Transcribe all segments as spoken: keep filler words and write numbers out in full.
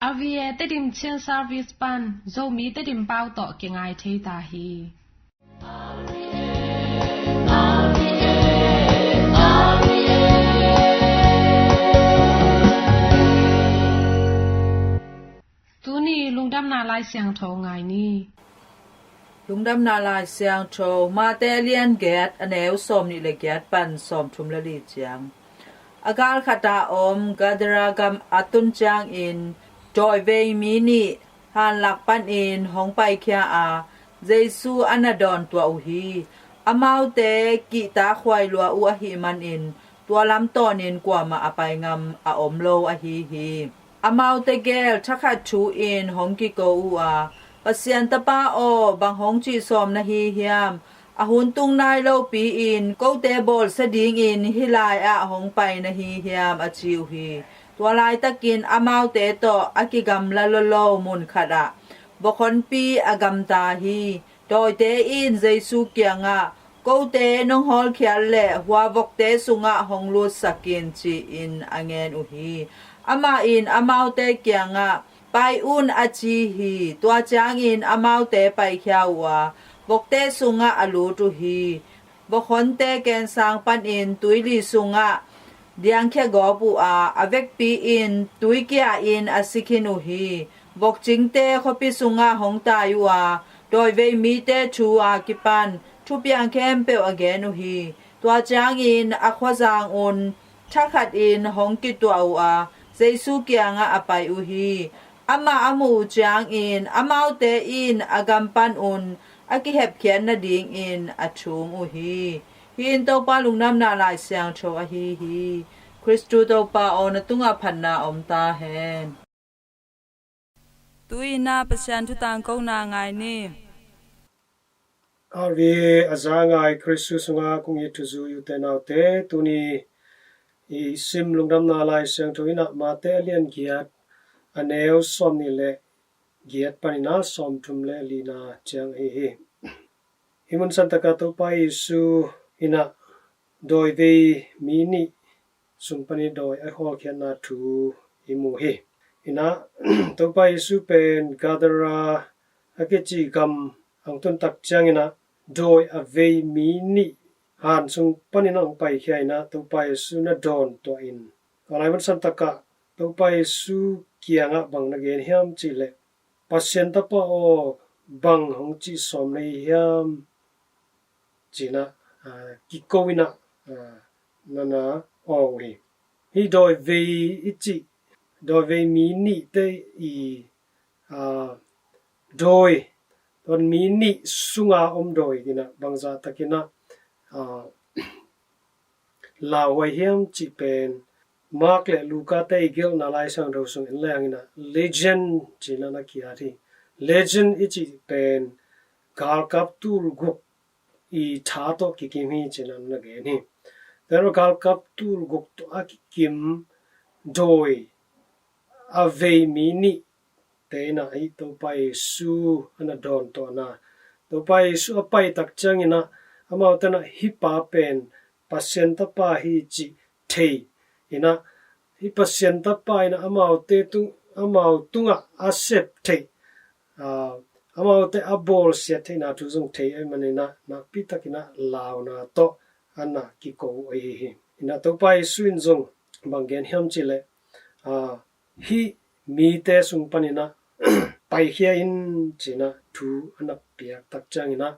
R V A Tedim Chin Service pan Zomi Tedim pau tawh kingai thei ta hi. Tuni lungdamna Lai Siangtho ngai ni. Lungdamna Lai Siangtho, Mate a lian giat, a neu sawm nih le giat pan sawm thum le li ciang. A gal khat a om Gadara gam a tun ciangin dawivei mi nih hanlak panin hong paikhia a, Jesu a na dawn tuah uh hi. Amaute kihta khuai lua uh ahih manin tua lam tawnin kuamah a pai ngam a om lo ahi hi. Amaute gel thakhat thu in hong kiko uh a, Pasian Tapa aw, bang hong cih sawm na hi hiam? A hun tung nai lopi-in kote bawlsia dingin hih lai-ah hong pai na hi hiam? A ci uh hi. Tua laitakin amaute tawh a kigamla lolo mun khatah vok honpi a gamta hi. Dawite in Jesu kiangah, Kote nong hawlkhiat leh hua vokte sungah hong lutsak in, ci-in a ngen uh hi. Amah in amaute kiangah, Pai un, a ci hi. Tua ciangin amaute paikhia uh a, vokte sungah a lut uh hi. Vok honte kensang panin tuili sungah diangkhia gawp uh a, a vekpi-in tui kia-in a si khin uh hi. Vok cingte khuapi sungah hong tai uh a, dawivei mite thu a kipan thupiang khempeuh a gen uh hi. Tua ciangin a khuazang un thakhatin hong kituah uh a, Jesu kiangah a pai uh hi. Amah a muh uh ciangin amaute in a gam panun a kihepkhiat nadingin a thum uh hi. Hih in Topa Lungdamna Lai Siangtho ahi hi. Khristu Topa aw, na tungah phatna om ta hen. Tu-in ah Pasian thu tangkona ngai ni. R V A a za ngai Khristu sungah kong it thuzui ute naute, tuni i sim Lungdamna Lai Siangtho in ah Mate a lian giat, a neu sawm nih le giat panin ah sawm thum le lina ciang ahi hi. Hih mun santakah Topa Jesu in ah dawivei mi nih sung panin dawi a hawlkhiatna thu i mu hi. In ah Topa Jesu pen Gadara a kici gam hong tun tak ciangin ah dawi a vei mi nih han sung panin hong paikhia in ah Topa Jesu na dawn tuah in, a lai mun santakah Topa Jesu kiangah bang na gen hiam cih leh, Pasian Tapa aw, bang hong cih sawm na hi hiam, ci-in ah, ah, kiko in ah, ah, na na awng uh hi. Hih dawivei i cih, dawivei mi nihte i, ah, dawi, tua mi nih sunga om dawi in ah bangzah takin ah, ah, lauhuai hiam cih pen Mark le Luka te i gelhna Lai Siangtho sung en leng in ah legend ci-in ah na ki-at hi. Legend i cih pen galkap tul guk i tha tawh kikim hi ci-in ah na gen hi. Tua galkap tul guk tawh a kikim dawi a vei mi nih te in ah hih Topa Jesu a na dawn tuahna, Topa Jesu a pai tak ciangin ah amaute in ah hih pa pen Pasian Tapa hi cih thei in ah, hih Pasian Tapa in ah amaute tung, amau tungah a sep theih, ah, amaute a bawlsiat theihna thu zong thei ahih manin ah nakpi takin ah launa tawh a na kiko uh ahi hi. In ah Topa Jesu in zong bang gen hiam cih leh, ah, hih mite sung panin ah paikhia in ci-in ah thu a na piak tak ciangin ah,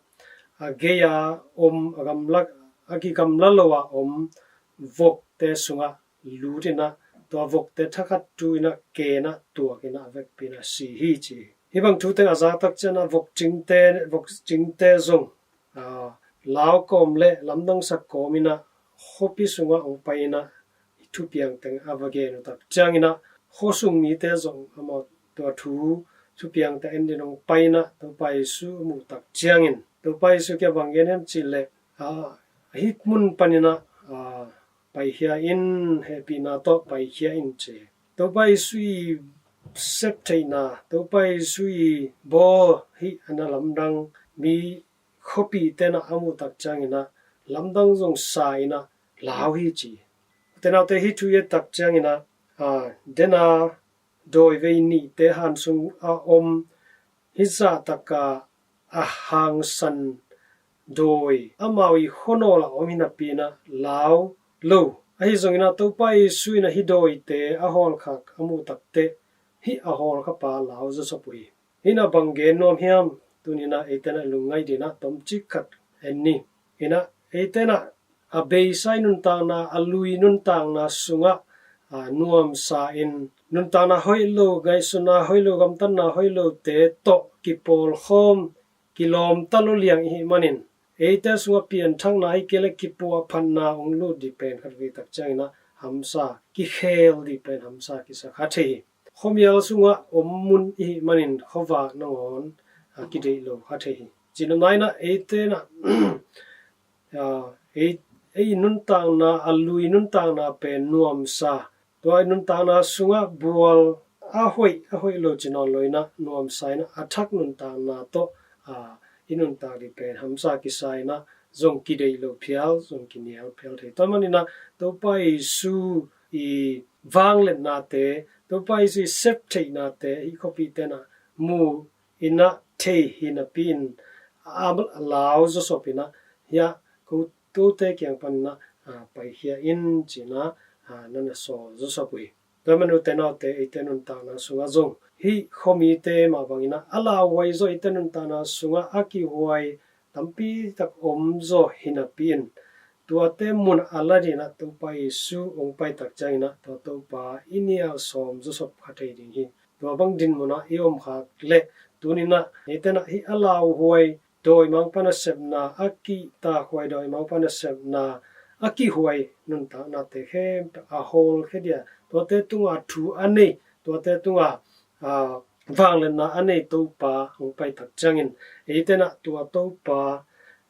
a gei-a om, a gamla, a kigamla lo-a om vokte sungah lut in ah tua vokte thakhat tu in ah ken ah tuak in ah a vekpi in ah si hi ci hi. Hih bang thu teng a zak tak ciangin ah vok cingte, vok cingte zong, ah, lau kawm le lamdang sak kawm in ah khuapi sungah hong pai in ah thupiang teng a va gen uh tak ciangin ah khuasung mite zong amau tua thu thupiang teng en dingin hong pai in ah Topa Jesu a muh tak ciangin Topa Jesu kiang bang gen hiam cih leh, ah, hih mun panin ah, ah, paikhia in, hehpihna tawh paikhia in ci. Topa Jesu i sep theihna, Topa Jesu i bawl hih a na lamdang mi khuapite in ah a muh tak ciangin ah lamdang zong sa in ah lau hi ci. Ute naute, hih thu i et tak ciangin ah, ah, den a dawi vei nihte han sung a om hih zah taka a hangsan dawi amau i khuanawl ah om hi napi-in ah lau lo. Ahi zongin ah Topa Jesu in ah hih dawite a hawlkhak a muh takteh hih a hawlkhapa lau zawsop uh hi. Hih in ah bang gen nuam hiam? Tuni-in ah eite in ah lungngaih dingin ah tomcik khat en ni. In ah eite in ah a beisa i nuntakna, a lui nuntakna sungah, a, nuamsa in, nuntakna hoih lo, ngaihsutna hoih lo, gamtatna hoih lote tawh kipawlkhawm, kilawmta lo liang i hih manin, eite sungah pianthakna, ahih kei leh kipuahphatna hong lut ding pen khatvei tak ciangin ah hamsa, kikhel ding pen hamsa kisa kha thei hi. Khuamial sungah om mun i hih manin khuavak nangawn, a, kideih lo kha thei hi. Cinopna in ah eite in ah, a, ei, ei nuntakna, a lui nuntakna pen nuamsa, tua i nuntakna sungah bual a hoih, a hoih lo ci nawn lo in ah nuamsa in ah a thak nuntakna tawh, a, i nuntak ding pen hamsa kisa in ah zong kideih lo phial, zong kinial phial thei. Tua manin ah Topa Jesu i vangliatnate, Topa Jesu i septheihnate i khuapihte in ah mu in ah thei hi napi-in a, a lau zawsop in ah, hih ah ko, kote kiang panin ah, a, paikhia in ci-in ah, a, na na sawl zawsop uh hi. Tua manin ute naute, eite nuntakna sungah zong hih khuamite mah bangin ah a lauhuai zaw eite nuntakna sungah a kihuai tampi tak om zaw hi napi-in, tuate mun a la dingin ah Topa Jesu hong pai tak ciangin ah tua Topa i nial sawm zawsop kha thei ding hi. Tua bang dinmun ah i om khak leh tuni-in ah eite in ah hih a lauhuai dawimangpa nasepna, a kihtakhuai dawimangpa nasepna, a kihuai nuntaknate khempeuh a hawlkhia ding a, tuate tungah thu a nei, tuate tungah, a, vangliatna a nei Topa hong pai tak ciangin, eite in ah tua Topa,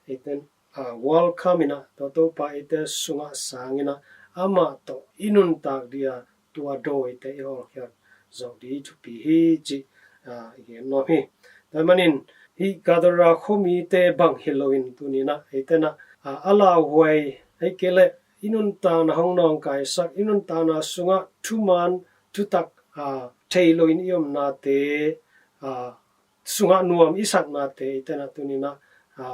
eite in, a, welcome in ah tua Topa eite sungah sang in ah amah tawh i nuntak ding a, tua dawite i hawlkhiat zawh ding thupi hi cih, a, i gen nuam hi. Tua manin hih Gadara khuamite bang hi loin tuni-in ah eite in ah, a, a lauhuai, ahih kei leh i nuntakna hong nawngkaisak, i nuntakna sungah thuman thutak, a, thei loin i omnate, a, sungah nuam i saknate eite in ah tuni-in ah, a,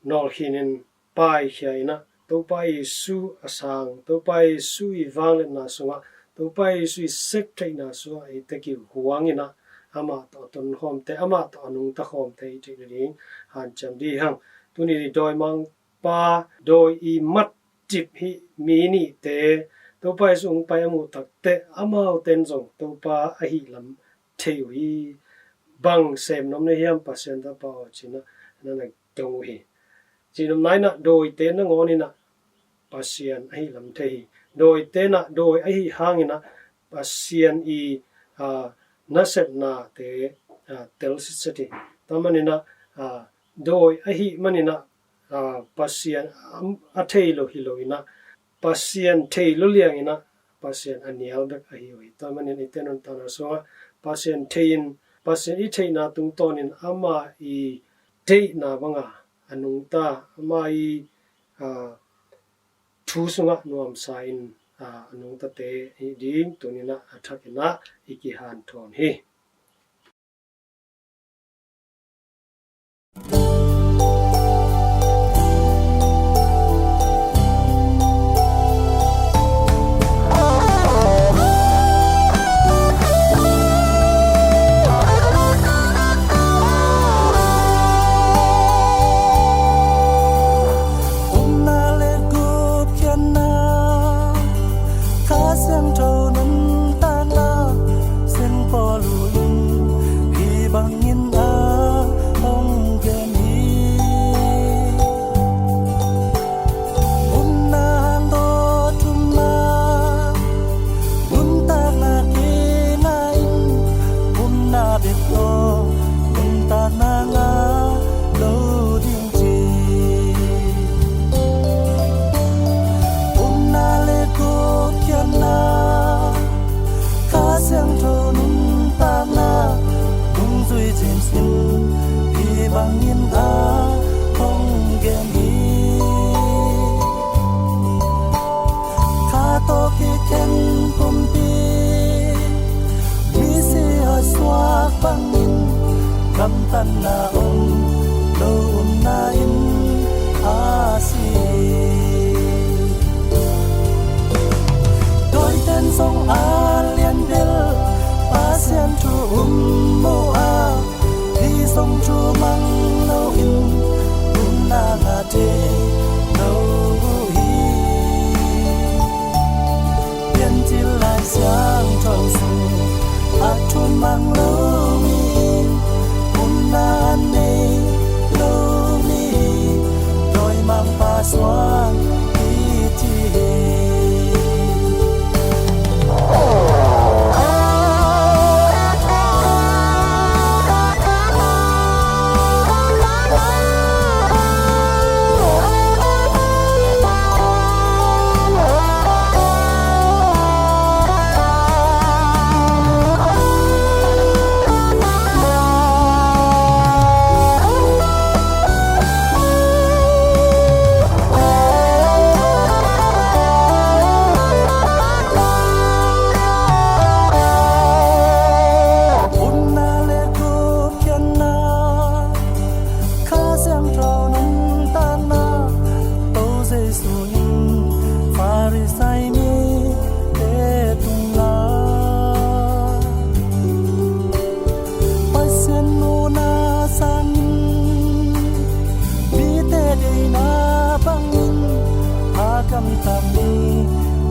nawlkhin in paikhia in ah, Topa Jesu a sang, Topa Jesu i vangliatna sungah, Topa Jesu i septheihna sungah eite kihuang in ah, amah tawh a tonkhawmte, amah tawh a nungta khawmte i theih nading hanciam ding hi hang. Tuni dawimangpa, dawi i matcip hih mi nihte, Topa Jesu hong pai a muh takteh amaute in zong Topa ahih lam thei uh hi. Bang sem nuam na hiam, Pasian tapa aw, ci-in ah na na dong uh hi. Cinopna in ah dawite nangawn in ah Pasian ahih lam thei hi. Dawite in ah dawi ahih hangin ah Pasian i, a, nasepnate, a, tel sitset hi. Tua manin ah, a, dawi ahih manin ah, a, Pasian, a, a thei lo hi loin ah, Pasian thei lo liangin ah Pasian a nial bek ahi uh hi. Tua manin eite nuntakna sungah Pasian thei in, Pasian i theihna tungtawnin ama i deihna banga a nungta, ama i, a, thu sungah nuamsa in, a, a nungtate i hih ding tuni-in ah a thakin ah i kihanthawn hi. Omna le gupkhiatna, Kha Siangtho nuntakna, Siangpawl uh Tanna om lo omna in a si. Dawiten zong a lian bel Pasian thu um mu a, hi zong thu mang lo in umna ngate lo hi. Piancil Lai Siangtho sung a thu mang lo mi, umna nei lo mi, dawimangpa suan i ci hi. Umna le gupkhiatna, Kha Siangtho nuntakna, Topa Jesu in Farisai mite tungah Pasian muhna sangin, mite deihna bangin a gamta mi,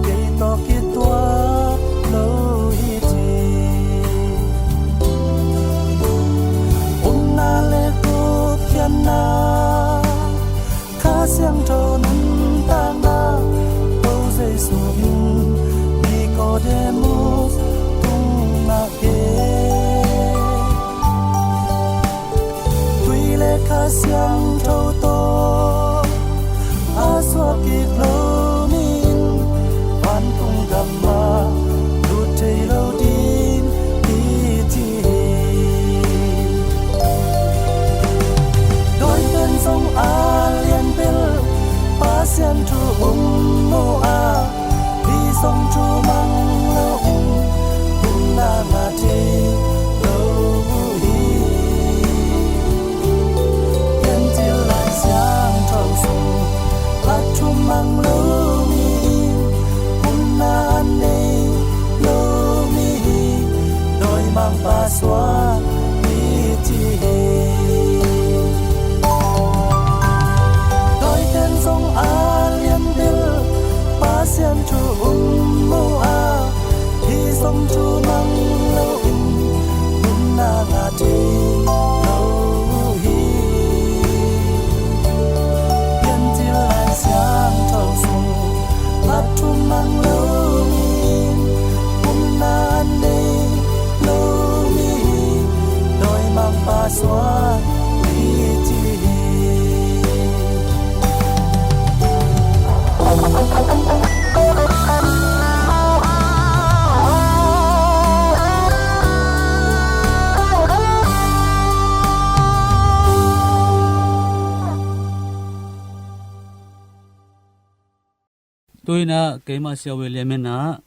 kei tawh kituak lo hi ci. Umna le gupkhiatna, Kha Siangtho nuntakna, Topa Jesu in Nikodemus tungah gen. Tui le Kha Siangtho tawh a suak kik lo mi in vantung gam ah lut thei lo ding hi ci hi. Dawiten zong a lian bel Pasian thu um mu a, hi zong thu mang lo in umna ngate lo hi. Piancil Lai Siangtho sung a thu mang lo mi, umna nei lo mi, dawimangpa suan i ci hi. Dawiten zong a lian bel Pasian thu um mu a, hi zong thu mang lo in umna ngate lo hi. Piancil Lai Siangtho sung a thu mang lo mi, umna nei lo mi, dawimangpa suan i ci hi. Tu-in ah keimah Sia William in ah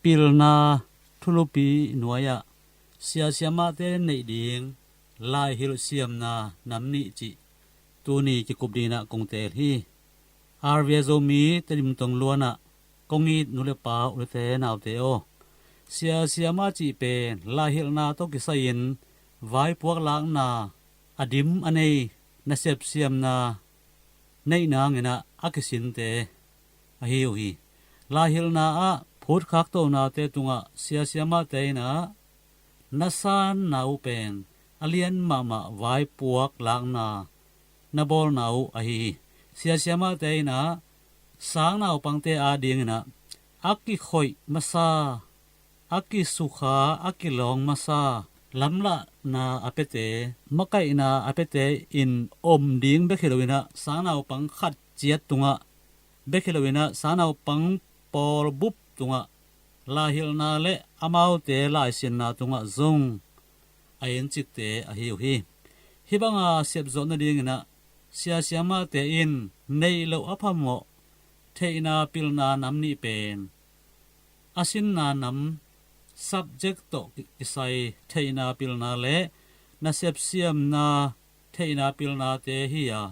pilna thulupi nuai-ah sia siamahte neih ding laihilh siamna nam nih cih tuni kikup dingin ah kong teel hi. R V A Zomi Tedim tong luanah kong it nu le pa, u le te, naute aw, sia siamah cih pen laihilhna tawh kisai-in vaipuak lakna, a dim a nei, nasep siamna neihna ngenah a kisinte ahi uh hi. Laihilhna ah phutkhak tonate tungah sia siamahte in ah na sanna uh pen a lian mahmah vaipuak lakna na bawlna uh ahi hi. Sia siamahte in ah sangnaupangte adingin ah a kikhoih masa, a kisukha, a kilawng masa, lamlahna a piate, makaihna a piate in om ding bek hi loin ah sangnaupang khat ciat tungah bek hi loin ah sangnaupang pawl bup tungah laihilhna le amaute laisinna tungah zong a encikte ahi uh hi. Hih banga siapzawh nadingin ah sia siamahte in neih loh a phamawh theihna pilna nam nih pen a sinna nam, subject tawh ki-, kisai theihna pilna le nasep siamna theihna pilnate hi a,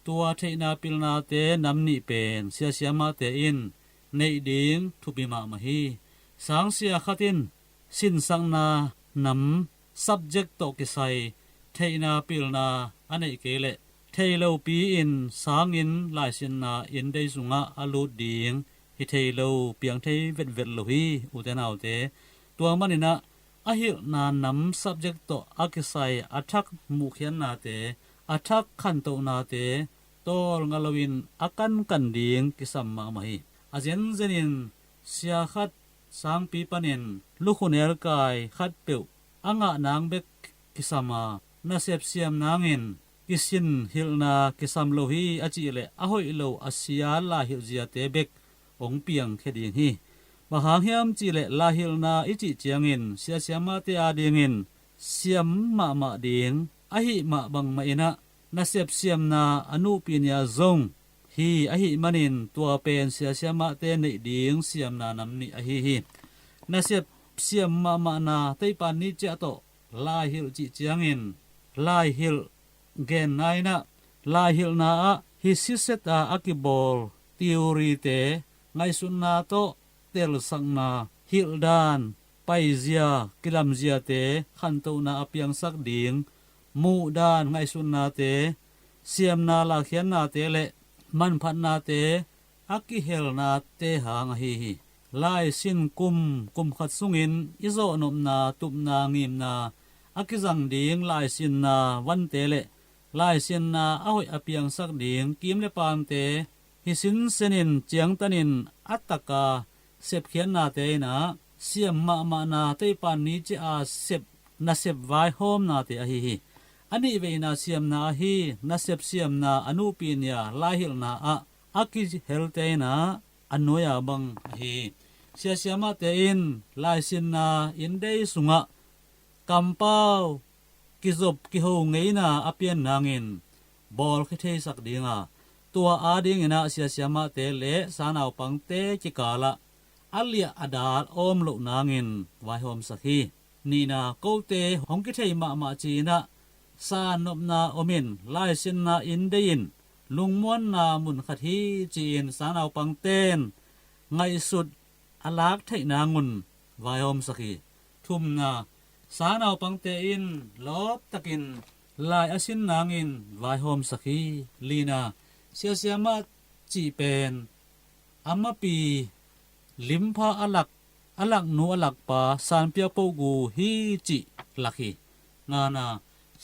tua theihna pilnate nam nih pen siasiamahte in neih ding thupi mahmah hi. Sangsia khat in sinsakna nam subject tawh kisai theihna pilna a neih kei leh thei lopi-in sangin laisinna inndei sungah a lut ding hi thei lo, piang thei vetvet lo hi, ute naute. Tua maninah a hilhna nam subject tawh a kisai a thak muhkhiatnate, a thak khantohnate tawlnga loin a kankan ding kisam mahmah hi. A zenzenin sia khat sangpi panin lukhu nelkai khatpeuh a ngah nang bek kisam a, nasep siam nangin kisin hilhna kisam lo hi a cih leh a hoih lo a sia laihilh ziate bek hong piangkhia ding hi. Bang hang hiam cih leh laihilhna i cih ciangin siasiamahte adingin siam mahmah ding ahih mah bangmah inah nasep siamna a nuhpi nia zong hi. Ahih manin tua pen siasiamahte neih ding siamna nam nih ahi hi. Nasep siam mahmahna teipan ni ciah tawh laihilh cih ciangin laihilh genna inah laihilhna ah hi siset a a kibawl theory-te ngaihsutna tawh telsakna, hilhdan, paizia, kilamziate khantohna a piangsak ding muhdan ngaihsutnate, siamna lakhiatnate le manphatnate a kihelnate hang ahi hi. Laisin kum, kum khat sungin i zawhnopna, tupna, ngimna a kizang ding laisinna vante le laisinna a hoih a piangsak ding kim le pangte hi sinsenin ciangtanin a taka sepkhiatnate inah siam mahmahna teipan ni ciah a sep nasep vaihawmnate ahi hi. A nihveina siamna ahi nasep siamna a nuhpi nia laihilhna ah a kihelte inah a nuai-a bang ahi hi. Siasiamahte in laisinna inndei sungah kampau kizop kiho ngeina a pian nangin bawlkhia theisak dinga, tua adinginah siasiamahte le sangnaupangte kikalah a liah a dal awm loh nangin vaihawmsak hi. Nihna, kote hong kithei mahmah ci-inah sannopna omin laisinna inndei in lungmuanna munkhat hi ci-in sangnaupangten ngaihsut a lak theih nangun vaihawmsak hi. Thumna, sangnaupangte in lawptakin lai a sin nangin vaihawmsak hi. Lina, siasiamah cih pen a mapi limpha a lak, a laknu a lakpa sanpiak pohgu hi cih lak hi. Ngana,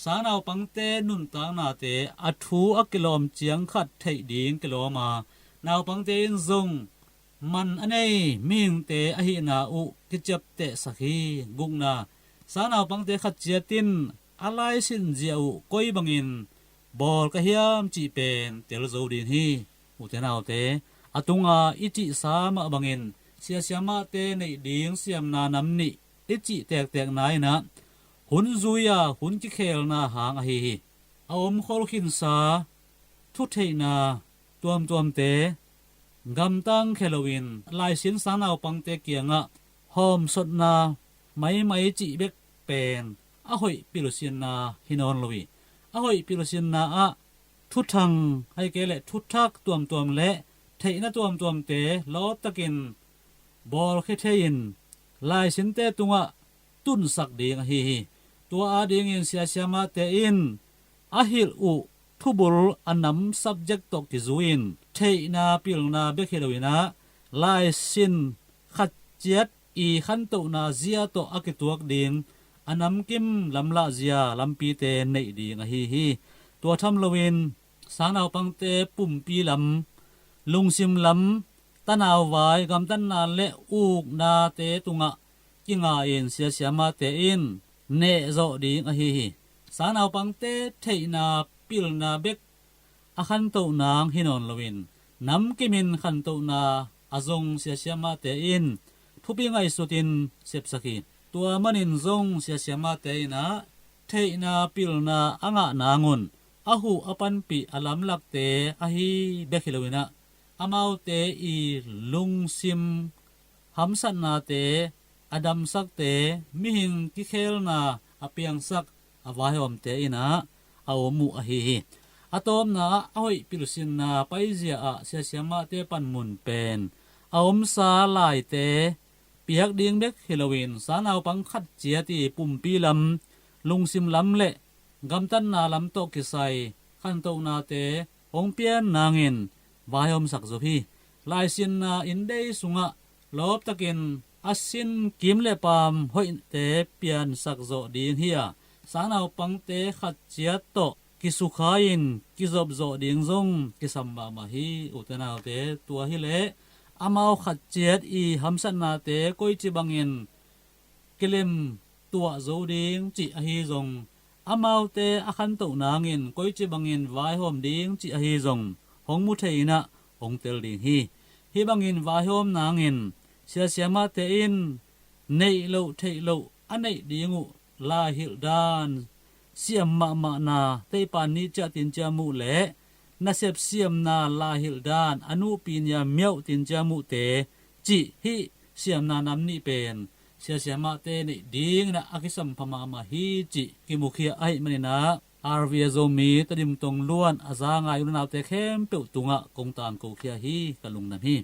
sangnaupangte nuntaknate a thu a kilawm ciang khat theih ding kilawm a, naupangte in zong man a nei mihingte ahihna uh kiciaptehsak hi. Gukna, sangnaupangte khat ciat in a laisin zia uh koi bangin bawl ka hiam cih pen tel zo ding hi. Ute naute, a tunga i cihsa mah bangin siasiamahte neih ding siamna nam nih i cih tektekna inah hun zui-a hun kikhelna hang ahi hi. A omkhol khinsa thutheihna tuamtuamte gamtang khia loin laisin sangnaupangte kiangah hawmsotna maimai cih bek pen a hoih pilsinna hi nawn lo hi. A hoih pilsinna ah thuthang, ahih kei leh thuthak tuamtuam le theihna tuamtuamte lawptakin bawlkhia thei-in laisinte tungah tunsak ding ahi hi. Tua adingin siasiamahte in a hilh uh thubul a nam subject tawh kizui-in theihna pilna bek hi loinah laisin khat ciat i khantohna zia tawh a kituak ding a namkim lamlah zia lampite neih ding ahi hi. Tua tham loin sangnaupangte pumpi lam, lungsim lam, tanauvai gamtatna le uknate tungah kinga-in siasiamahte in nehzawh ding ahi hi. Sangnaupangte theihna pilna bek a khantoh nang hi nawn loin namkimin khantohna a zong siasiamahte in thupi ngaihsutin sepsak hi. Tua manin zong siasiamahte inah theihna pilna a ngah nangun a huh a panpih a lamlakte ahi bek hi loinah amaute i lungsim hamsatnate a damsakte, mihing kikhelna a piangsak a vaihawmte in ah a om uh ahi hi. A tawpna ah a hoih pilsinna paizia ah siasiamahte panmun pen a omsa laite piak ding bek hi loin sangnaupang khat ciat i pumpi lam, lungsim lam le gamtatna lam tawh kisai khantohnate hong pian nangin vaihawmsak zo hi. Laisinna inndei sungah lawptakin a sin kim le paam hoihte piansak zawh ding hi a, sangnaupangte khat ciat tawh kisukha-in kizop zawh ding zong kisam mahmah hi. Ute naute, tua hileh amau khat ciat i hamsatnate koici bangin kilem tuah zo ding cih ahi zong, amaute a khantoh nangin koici bangin vaihawm ding cih ahi zong hong mu thei in ah hong tel ding hi. Hih bangin vaihawm nangin siasiamahte in neih loh theih loh a neih ding uh laihilh dan siam mahmahna, teihpan nih ciah tin ciah muh le nasep siamna laihilh dan a nuhpi nia miauh tin ciah muhte cih hih siamna nam nih pen siasiamahte neih ding in ah a kisampha mahmah hi cih kimukhia ahih manin ah, R V A Zomi Tedim tong luan a za ngai u le naute khempeuh tungah kong tangkokhia hi. Ka lungdam hi.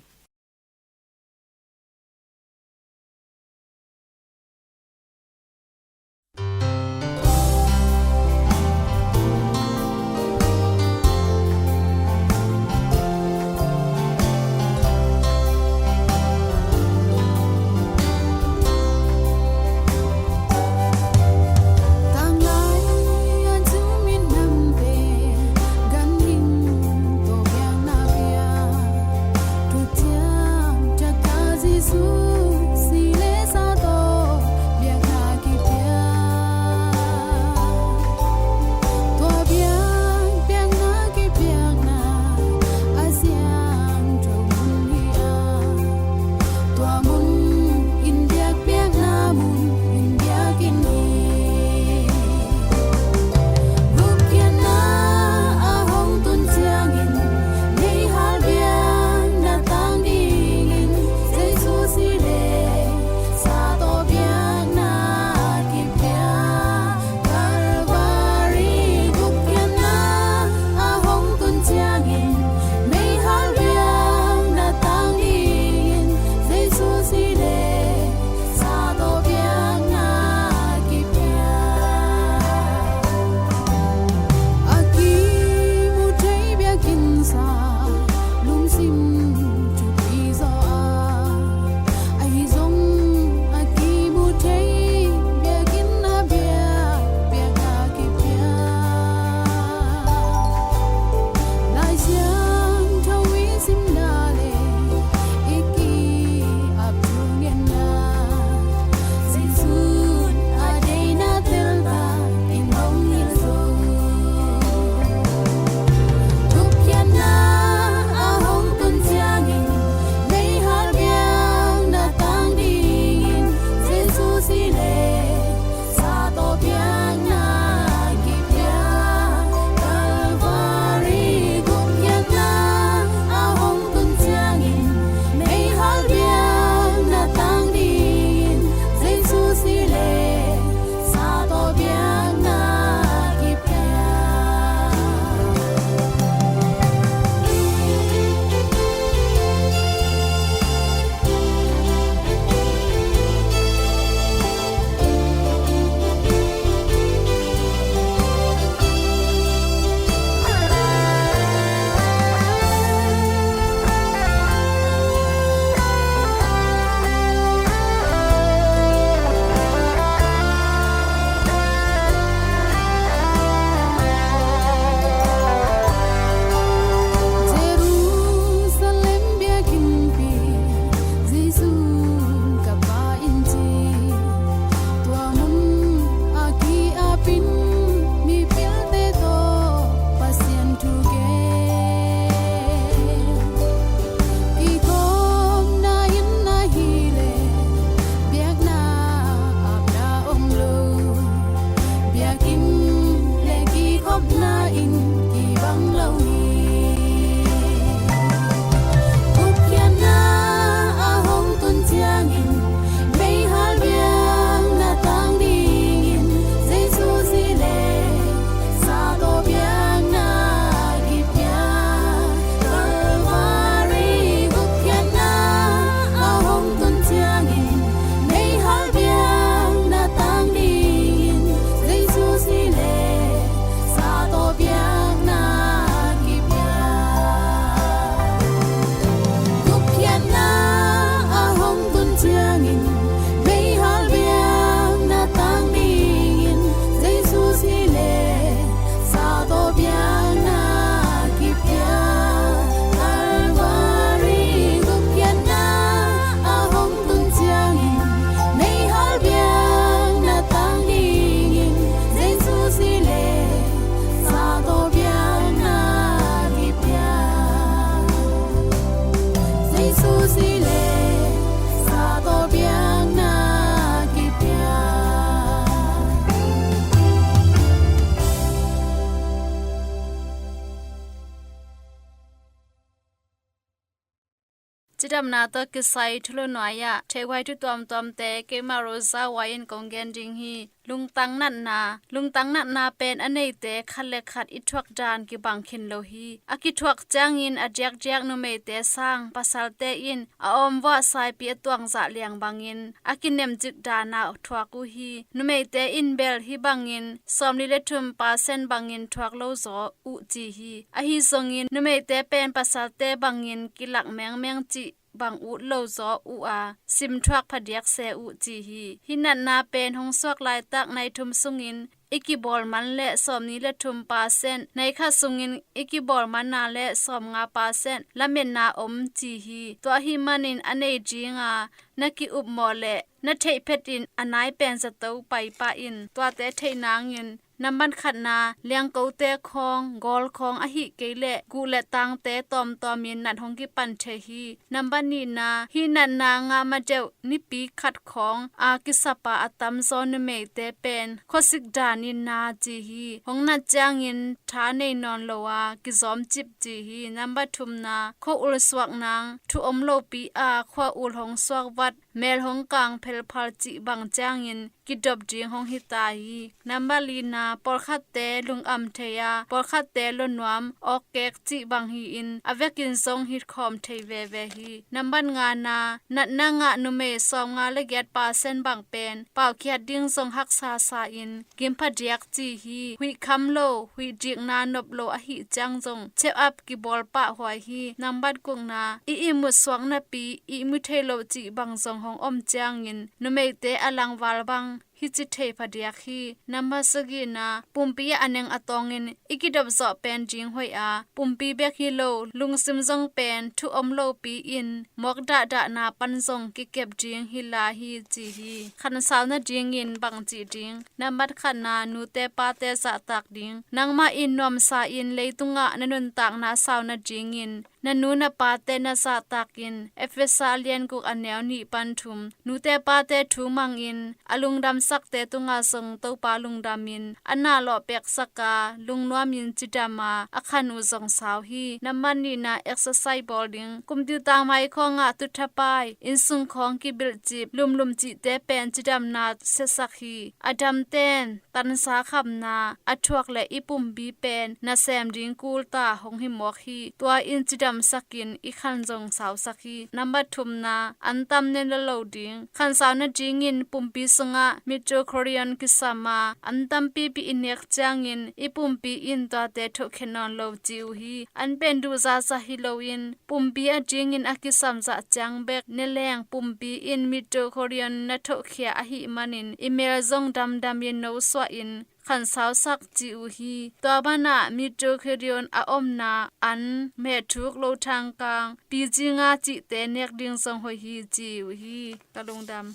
Cidamna tawh kisai thulu nuai-ah theihhuai thu tuamtuamte keimah Rosa Wai in kong gen ding hi. Lungtang natna. Lungtang natna pen a neite khat le khat i thuak dan kibang khin lo hi. A kithuak ciangin a diakdiak numeite sang pasalte in a awmvuah saipi a tuangzah liang bangin a kinemcik dan a thuak uh hi. Numeite in bel hih bangin sawmli le thum percent bangin thuak lo zaw uh ci hi. Ahi zongin numeite pen pasalte bangin kilak mengmeng cih bang ut lo zaw uh a, sim thuak phadiak se uh ci hi. Hih natna pen hong suak laitak nai thum sungin i kibawl man le sawmni le thum percent, nai khat sungin i kibawl manna le sawmnga percent lametna om ci hi. Tua ahih manin a nei dinga na ki-upmawh le na theih phetin a nai pen zato paipah in. Tuate theih nangin nambat khatna, liangkote khawng, gawl khawng ahih kei leh guh le tangte tawmtawmin nat hong kipan thei hi. Nambat nihna, hih natna ngah ma deuh nipi khat khawng a kisapa a tamzaw numeite pen khuasik danin na ci hi. Hong nat ciangin tha nei nawn lo a kizawmcip ci hi. Nambat thumna, khua-ul suak nang, thu om lopi a khua-ul hong suak vat, mel hong kang phelphal cih bang ciangin kidop ding hong hi ta hi. Nambat lina, pawlkhatte lungam thei a, pawlkhatte lonuam awkkek cih bang hi-in a vekin zong hi khawm thei veve hi. Nambat ngana, natna ngah numei sawmnga le giat percent bang pen paukhiat ding zong haksa sa-in gim phadiak ci hi. Huih kham lo, huih dikna nop lo ahih ciang zong check up kibawl pahhuai hi. Nambat gukna, i ihmut suak napi ihmu thei lo cih bang zong hong om ciangin numeite a langval bang hi ci thei phadiak hi. Nambat sagihna, pumpi a neng a tawngin i kidop zawh pen ding hoih a, pumpi bek hi lo, lungsim zong pen thu om lopi in mawk dahdahna pan zong kikep ding hi lai hi ci hi. Khansau nadingin bang cih ding? Nambat khatna, nute pate zahtak ding. Nangmah in nuamsa in leitungah na nuntakna sau nadingin na nu na pate na zahtakin, Efesa a lian guk a neu nih pan thum. Nute pate thu mangin a lungdamsakte tungah zong Topa lungdamin a na lawhpeksak a lungnuamin cidam a, a khan uh zong sau hi. Nambat nihna, exercise bawl ding. Kumpiuta maikhawngah tuthapai, innsung khawng kibilhcip, lumlum cihte pen cidamna siasak hi. A damten tansa khamna a thuak le i pumpi pen nasem ding kulta hong hi mawk hi. Tua in cidamsakin i khan zong sausak hi. Nambat thumna, antam ne lo lo ding. Khansau nadingin pumpi sungah mitochondrion kisam a, an tampipi i nek ciangin i pumpi in tuate thohkhe nawn lo ci uh hi. An pen duhzahzah hi loin pumpi a dingin a kisam zah ciang bek ne leng pumpi in mitochondrion na thohkhia ahih manin i mel zong damdamin nosuahin khansausak ci uh hi. Tua banah mitochondrion a omna an, mehthuk, lothangkang, pizinga cihte nek ding zong hoih hi ci uh hi. Ka lungdam.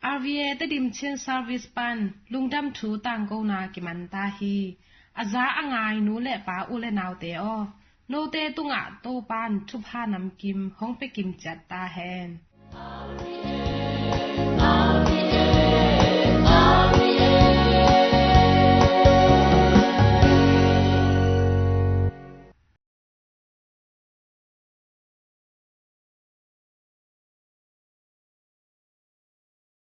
R V A Tedim Chin Service pan lungdam thu tangkona kiman ta hi. A za a ngai nu le pa, u le naute aw, note tungah Topan thupha namkim hong pia kim ciat ta hen.